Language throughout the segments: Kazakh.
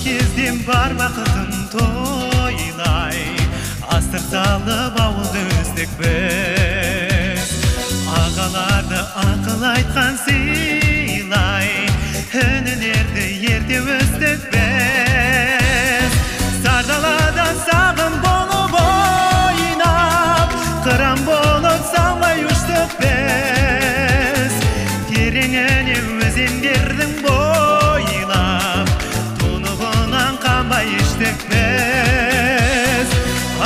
кезден бар бақытын тойлай, астық салып ауылды өстік біз. Ағаларды ақыл айтқан сыйлай, інілерді ерте өстік біз. Сардалада сағым болып ойнап, қыран болып самғай ұштық біз. Тереңіне өзендердің бойлап, тұнығынан қанбай іштік біз.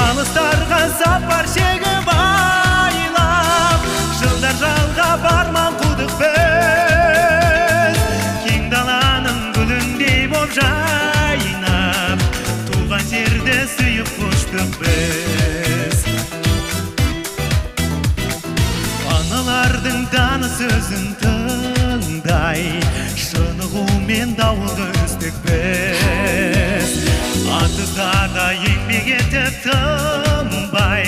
Алыстарға сапар шегіп айлап, жылдар жалғап арман қудық біз. Кең даланың гүліндей боп жайнап, туған жерді сүйіп қоштық біз. Аналардың дана сөзін тыңдай, шынығумен дауылды үстік біз. Атыздарда еңбек етіп тынбай,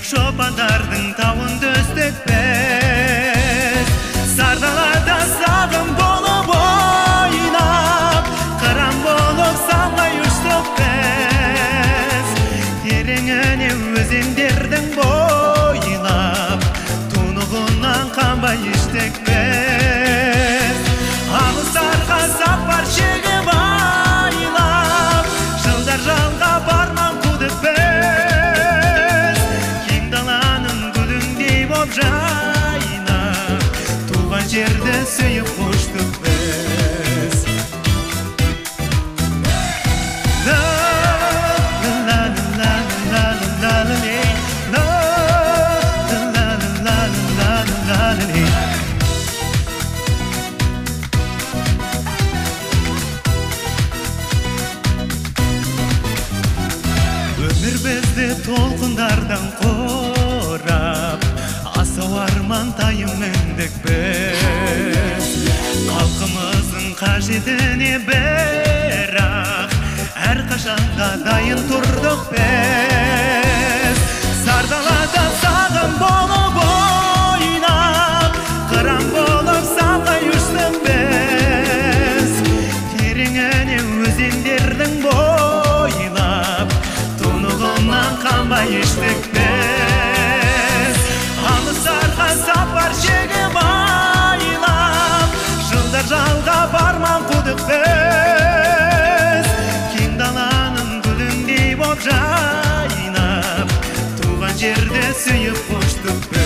шопандардың тауын төстік біз. Сардалада сағым болып ойнап, қыран болып самғай ұштық біз. Тереңіне өзендердің бойлап, тұнығынан қанбай іштік біз. Алыстарға сапар шегіп айлап, жылдар жалғап арман қудық біз. Кең даланың гүліндей боп жайнап, туған жерді сүйіп қоштық біз. Ла ла ла ла ла ла лей, ла ла ла ла ла лей. Өмір бізді толқындардан қорап, асау арман тайын міндік біз. Халқымыздың қажетіне бірақ әрқашанда дайын тұрдық біз. Сардалада сағым болып ойнап, қыран болып самғай ұштық біз. Тереңіне өзендердің бойлап, тұнығынан қанбай іштік біз. Алыстарға сапар шегіп айлап, жылдар жалғап арман қудық біз. Кең даланың гүліндей боп жайнап, туған жерді сүйіп қоштық біз.